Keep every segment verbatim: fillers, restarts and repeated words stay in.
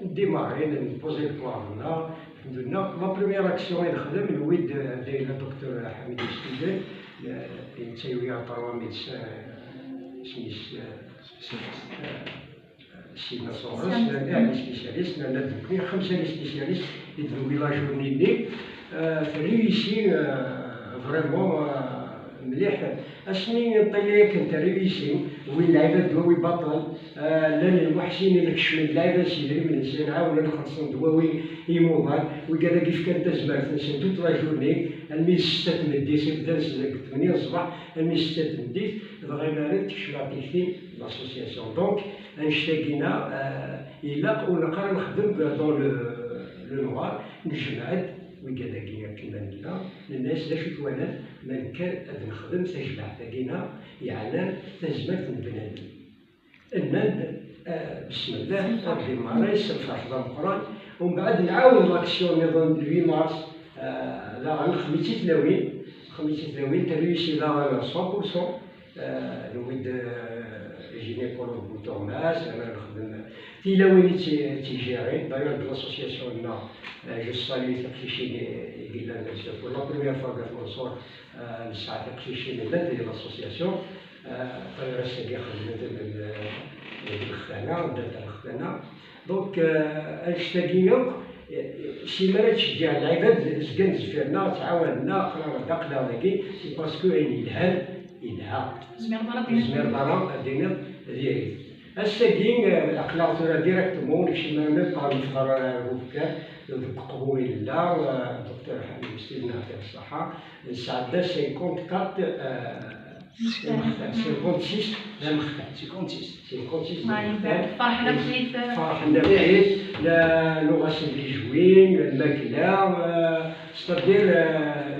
Ndimari, npozi lekwaɣeḍ-nneɣ, lḥemdulillah. La première action i nexdem, newwi-d d ayla Docteur Ḥamid Ustiden, netta yugi aṭar wamis, isem-is Sima Soros, nerna les spécialistes, nerna d nekkni xemsa les spécialistes i d-newwi la journée-nni. Terri ici vraiment mliḥ. Asmi n ṭila akken terri ici, win lɛibad d wawi baṭel, llan lmuḥsinin kecmen lɛibad s yidrimen-nsen, ɛawnen xellṣen d wawi imuḍan, wigad-agi fkan tazmert-nsen toute la journée, almi d ssetta tmeddit, bdan deg tmenya n ṣṣbeḥ almi d ssetta tmeddit, dɣa imaren tekcem ɣer tikti l'association. Donc, annect-agi-na, ilaq ur neqqar ad nexdem dans le noir, nejmeɛ-d wigad-agi akken ma nella, nenna-as d acu twalam ma nekker ad nexdem tajmaɛt-agi-na yeɛnan tazmert n bnadem. Nnan-d, bismillah, Rebbi mara s lferḥ d ameqqran, umbeɛd nɛawed l'action nniḍen le huit mars, daɣen xmi d titlawin, xmi d titlawin, terwi si daɣen cent pour cent, newwi-d gynécologue bu tuɣmas, amer nexdem tilawin i tt-igérin. D'ailleurs, deg l'association-nneɣ, je salue tiqcicin i yellan pour la première fois deg At Mansour, nesɛa tiqcicin llant di l'association. D'ailleurs, ass-agi xedment deg lextana, ddant ɣer lextana. Donc, annect-agi akk, simmal ad tceggɛeḍ lɛibad, zgan deffir-nneɣ, ttɛawanen-aɣ, aql-aɣ da, aql-aɣ dagi, c'est parce que ayen yelhan yelha. Ur tezmireḍ ara ad d-tiniḍ diri-t. Ass-agi, aql-aɣ tura directement, ur nekcim ara même pas, neffeɣ ɣer ufekkan, deg uqbu i nella, Docteur Ḥamid Ustiden, yeɛṭi-k ṣṣeḥḥa, nesɛedda cinquante-quatre, cinquante-six d amextal. cinquante-six. cinquante-six d amextal. Ferḥen akk yid-s. Ferḥen akk yid-s, la nuɣ-asen les jouets, lmakla, c'est-à-dire,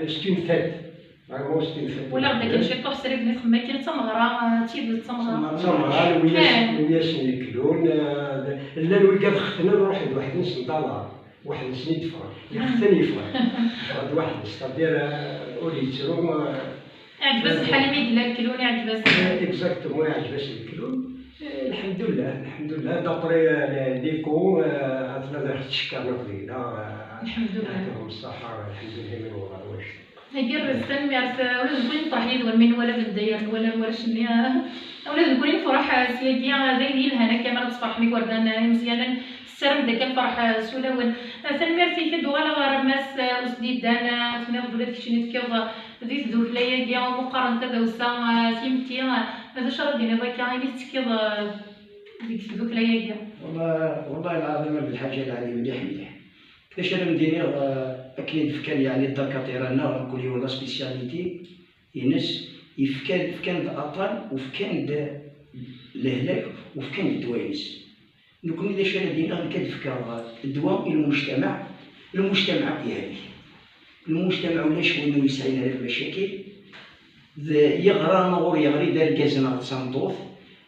c'est une fête. Vraiment, c'est une fête. Walaɣ-d akken ciṭuḥ srid mi txemmem akken d tameɣra, d tidet d tameɣra. D tameɣra, newwi-asen, newwi-asen leklun, llan wigad xetnen ruḥen-d weḥd-nsen d alar. Weḥd-nsen i d-ffɣen. Yexten yeffeɣ. Yeffeɣ-d weḥd-s, c'est-à-dire, ur yettru. Iɛǧeb-as lḥal imi yella leklun, iɛǧeb-as. Exactement, iɛǧeb-as leklun. Lḥemdullah, lḥemdullah, d'après l'écho, atnan ad ɣ-ttcekkiren akk dinna. Lḥemdullah. Yeɛṭihum ṣṣeḥḥa, lḥemdullah, imi n uḍar wac. Igerrez, tanemmirt. Ula d nekkni nefreḥ yid-wen mi nwala d Lezzayer, nwala warrac-nni. Ula d nekkni nefreḥ s yagi, d ayen yelhan akka mi ara tfeṛḥem igerdan imeẓyanen. Tessaram-d akka lferḥ s ulawen. Tanemmirt-ik, ad d-uɣaleɣ ɣer Mass Usdidan, tenniḍ-d ula d keččini tekkiḍ di tdukla-agi, umi qqaren tadawsa, timetti. D acu ara d-tiniḍ akka imi tettekkiḍ deg tdukla-agi. Wallah, wallah lɛaḍim, d lḥaǧa lɛali mliḥ, mliḥ. D acu ara m-d-iniɣ, eh, akken i d-fkan, yeɛni, ddakaṭira-nneɣ, mkul yiwen la spécialité ines, yefkan, fkan-d aṭṭan, u fkan-d lehlak, u fkan-d ddwa-ines. Nekkni d acu ara d-iniɣ, nekk ad d-fkeɣ ddwa i lmujtamaɛ. Lmujtamaɛ akk yehlek. Lmujtamaɛ ulac win ur yesɛin ara lmacakil. D yeɣra neɣ ur yeɣri, d argaz neɣ d tameṭṭut.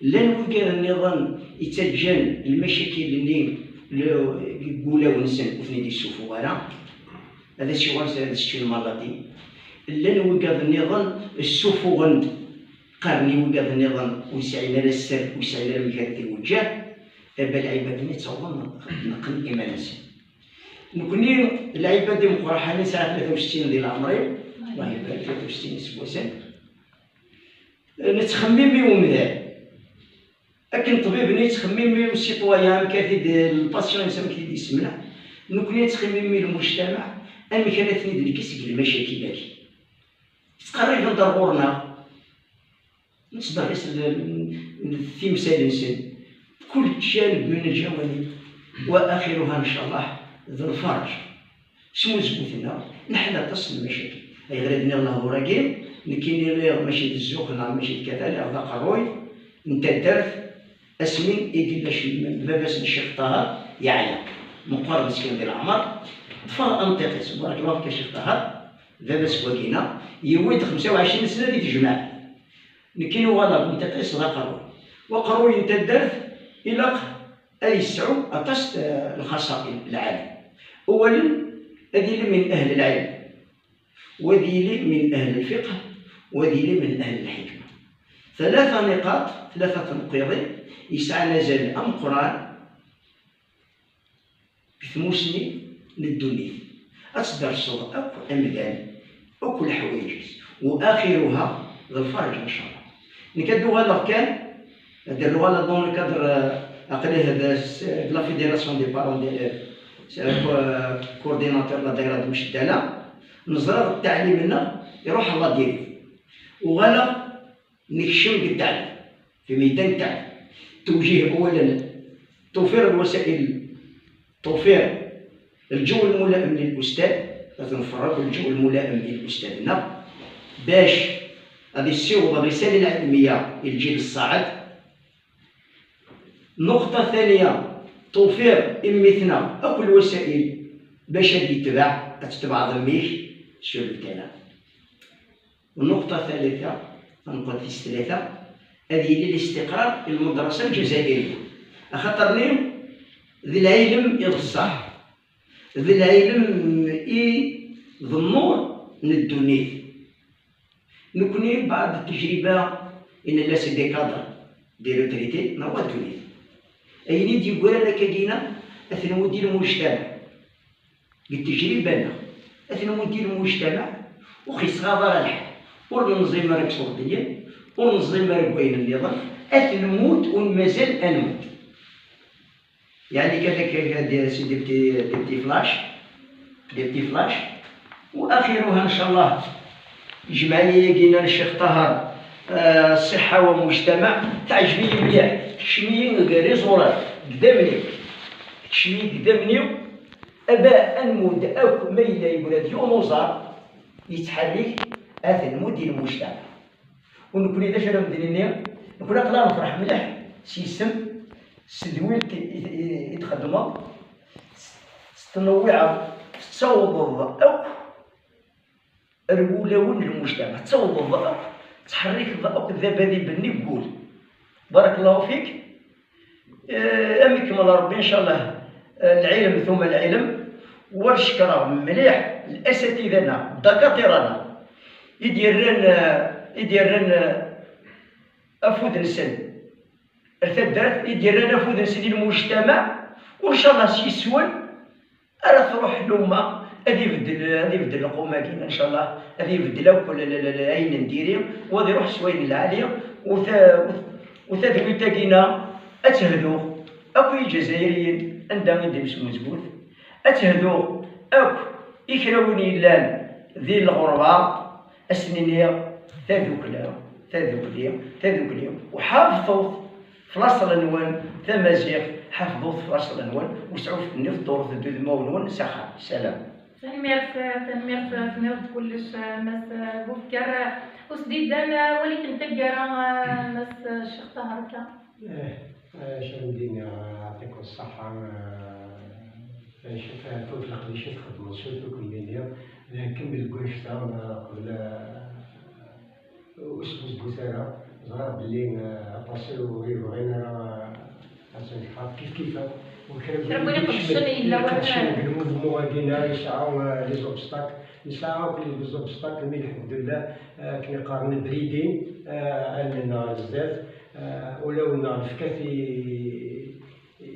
Llan wigad nniḍen yettaǧǧan lmacakil-nni le-, deg wulawen-nsen, ur ten-id-yessufuɣ ara. Ad as-yuɣal s-, ad as-ččun maladi. Llan wigad nniḍen ssufuɣen-d, qqaren i wigad nniḍen ur sɛin ara sser, ur sɛin ara amek ara t-iweǧǧeɛ. Aba lɛibad-nni ttawḍen neqqen iman-nsen. Nekkni lɛibad imeqqraḥen, sɛiɣ tlata u settin di leɛmer-iw, Allah ibarek, tlata u settin iseggasen. Nettxemmim i umdan. Akken ṭṭbib-nni yettxemmim i usitwayan, amek ara t-id, lpasyan-is amek t-id-yessemneɛ, nekkni nettxemmim i lmujtamaɛ, amek ara ten-id-nekkes seg lmacakil-agi. Ttqerriben-d ar ɣur-neɣ, nettderris l-, l-, timsal-nsen, كل جانب من الجوانب، وآخرها إن شاء الله d lferj. Smuzgut-nneɣ, neḥla aṭas n lmacakil. Ayɣer i d-nniɣ lehdur-agi? Nekkini lliɣ mačči d zzux neɣ mačči d kata, lliɣ d aqerruy n taddart. Asmi i yella c-, baba-s n Ccix Ṭaher yeɛya, meqqer meskin di leɛmer, ṭṭfeɣ amṭiq-is, barak Llahu fik a Ccix Ṭaher, baba-s n wagina, yewwi-d xemsa u ɛecrin sna di tejmaɛt. Nekkini uɣaleɣ d amṭiq-is d aqerruy. U aqerruy n taddart ilaq ad yesɛu aṭas n lxaṣail lɛali. Awalen, ad yili min ahl lɛilm, u ad yili min ahl lfiqh, u ad yili min ahl lḥikma. Tlata niqaṭ, tlata tenqiḍin yesɛan azal ameqqran deg tmusni n ddunit. Ad tderseḍ akk amdan, akk leḥwayeǧ-is. U axiruha d lferǧ, ncallah. Nekk ad d-uɣaleɣ kan, ad d-rnuɣ ala dans le cadre, euh, aql-i d, s-, de la fédération des parents d'élèves, s-, euh, co-, euh, coordinateur la daïra de Mceddala, neẓra ttaɛlim-nneɣ iruḥ ɣer la dérive. Uɣaleɣ nekcem deg ttaɛlim, fi meydan ttaɛlim. Tewjih awalen, tufir lwasail, tufir الجو الملائم للأستاذ، ad nferreq الجو الملائم للأستاذ-nneɣ, bac ad yessiweḍ الرسالة العلمية i lǧil ṣṣaɛed. Nnuqṭa ثانية, tufir i mmi-tneɣ akk lwasail bac ad yetbeɛ, ad tetbeɛḍ mmi-k sur le terrain. Nnuqṭa ثالثة, tanqelt tis tlata, ad yili listiqrar i lmudrasa lǧazairiya. Axaṭer-nni d lɛilm i d ṣṣeḥ, d lɛilm i d nnur n ddunit. Nekkni, mbeɛd ttejriba i nella, c'est des cadres, des retraités, nerwa ddunit. Ayen i d-yeggran akkagina, ad t-nmuddi lmujtamaɛ. Deg ttejriba-nneɣ, ad t-nmuddi lmujtamaɛ, ur ɣ-yettɣaḍ ara lḥal. Ur nenẓim ara deg ikurdiyen, ur nenẓim ara deg wayen nniḍen, ad t-nmudd, ur mazal ad nmudd. Yeɛni kan akka, des, des petits, des petits flashs, des petits flashs. U axiruha, ncallah, lǧemɛiyya-agi n Ccix Ṭaher, eh, ṣṣiḥḥa wa mujtamaɛ, teɛǧeb-iyi mliḥ, tekcem-iyi deg les oreilles, deg idammen-iw. Tekcem-iyi deg idammen-iw, aba ad nmudd akk ma yella yeggra-d yiwen uẓar yettḥerrik, ad t-nmudd i lmujtamaɛ. U nekkni d acu ara m-d-nini? Nekkni aql-aɣ nefreḥ mliḥ s yisem, s tedwilt i, i, i txeddmeḍ, s, s tnewwiɛeḍ, tettawḍeḍ akk ar wulawen n lmujtamaɛ, tettawḍeḍ akk, tettḥerrikeḍ akk d abadib-nni deg wul. Barakallahu fik. Eh, am ikemmel Ṛebbi, ncallah, eh, lɛilm thumma lɛilm. Wa ad cekkreɣ mliḥ lasatida-nneɣ, ddakaṭira-nneɣ, i d-yerran, eh, i d-yerran, eh, afud-nsen ar taddart, i d-yerran afud-nsen i lmujtamaɛ, u ncallah s yis-wen ara truḥ lumma, ad ibeddel, ad ibeddel lqum-agi, ncallah, ad ibeddel akk l-, l-, l-, l-, ayen n diri, u ad iruḥ s wayen n lɛali, u ta-, u t-, u tadwilt-agi-na ad tehdu akk i Iǧazayriyen anda i d-imsmuzgut, ad tehdu akk i kra win yellan di lɣerba, ad s-nini tadukla, tadukli, tadukli, u ḥafḍet, f laṣel-nwen tamaziɣt, ḥafḍet f laṣel-nwen, ur sɛufet-nni teddurut-d udmawen-nwen s axxam. Salam. Tanemmirt, tanemmirt, tenniḍ-d kullec, Mass Bufker. Ur s-d-iddan walik n taggara, Mass Ccix Ṭaher, akka? Eh, eh, acu ara m-d-iniɣ, eh, yeɛṭikum ṣṣeḥḥa, eh, acu, eh, tut leqdic i txedmeḍ, surtout comme d-iniɣ, eh, kemmel deg wannect-a, eh, qbel, eh, ur sbuzgut ara. Ẓriɣ belli, eh, aṭas i ur yebɣin ara, eh, ad tnekḥeḍ kif kif akk. U kra n Kra n win win iqeddcen iqeddcen, yella iqeddcen wala deg lmuvmu-agi-nni yesɛa, eh, les obstacles. Nesɛa akk les obstacles, mais lḥemdullah, eh, akken iqqaren bridin, eh, allen-nneɣ ar zdat, eh, ulawen-nneɣ nefka-t i, i,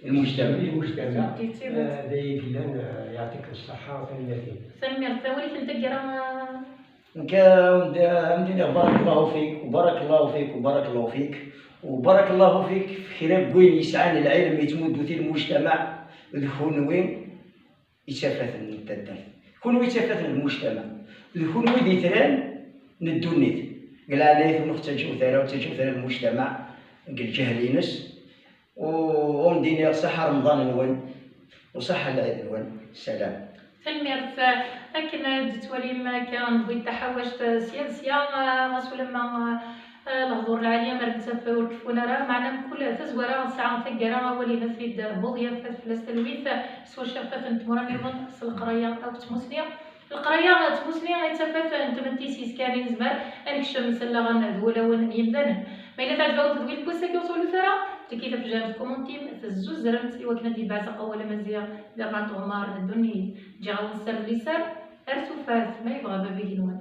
Lmujtama. I lmujtama. D tidet. Eh, d ay yellan, eh, yeɛṭikum ṣṣeḥḥa, tanemmirt-im. Tanemmirt, tawalit n taggara, eh, Nekk, eh, am d-iniɣ barakallahu fik, u barakallahu fik, u barakallahu fik, u barakallahu fik f kra n win yesɛan lɛilm yettmuddu-t i lmujtama, d kunwi i d tafat n taddart, kunwi i d tafat n lmujtama, d kunwi d itran n ddunit. Deg leɛnaya-twen ur ttaǧǧawet ara, ur ttaǧǧawet ara lmujtama deg lǧahl-ines. U, u am d-iniɣ ṣaḥa Remḍan-nwen, u ṣaḥa lɛid-nwen. Salam. Tanemmirt. Akken ay d-tettwalim akka, newwi-d taḥawact sya d sya, ɣas ulamma, eh, lehdur lɛali amer nettaf ur keffun ara, meɛna mkul tazwara tesɛa taggara, awal-ines-id Buḍyaf, ad fell-as talwit s wacafat n tmura nniḍen s leqraya akked tmusni. Leqraya d tmusni ay d tafat n tmetti s yiskan i nezmer ad nekcem s allaɣen d wulawen n yimdanen. Ma yella teɛǧeb-awen tedwilt n wass-agi, ur tewlut ara, ttekki tafejrant n tkumuntim, tezzuzrem-tt i wakken ad d-yebɛes aqawwal amaziɣ d rrant uɣmar n ddunit. Ǧǧiɣ-awen sser d liser, ar tufat, ma yebɣa bab igenwan.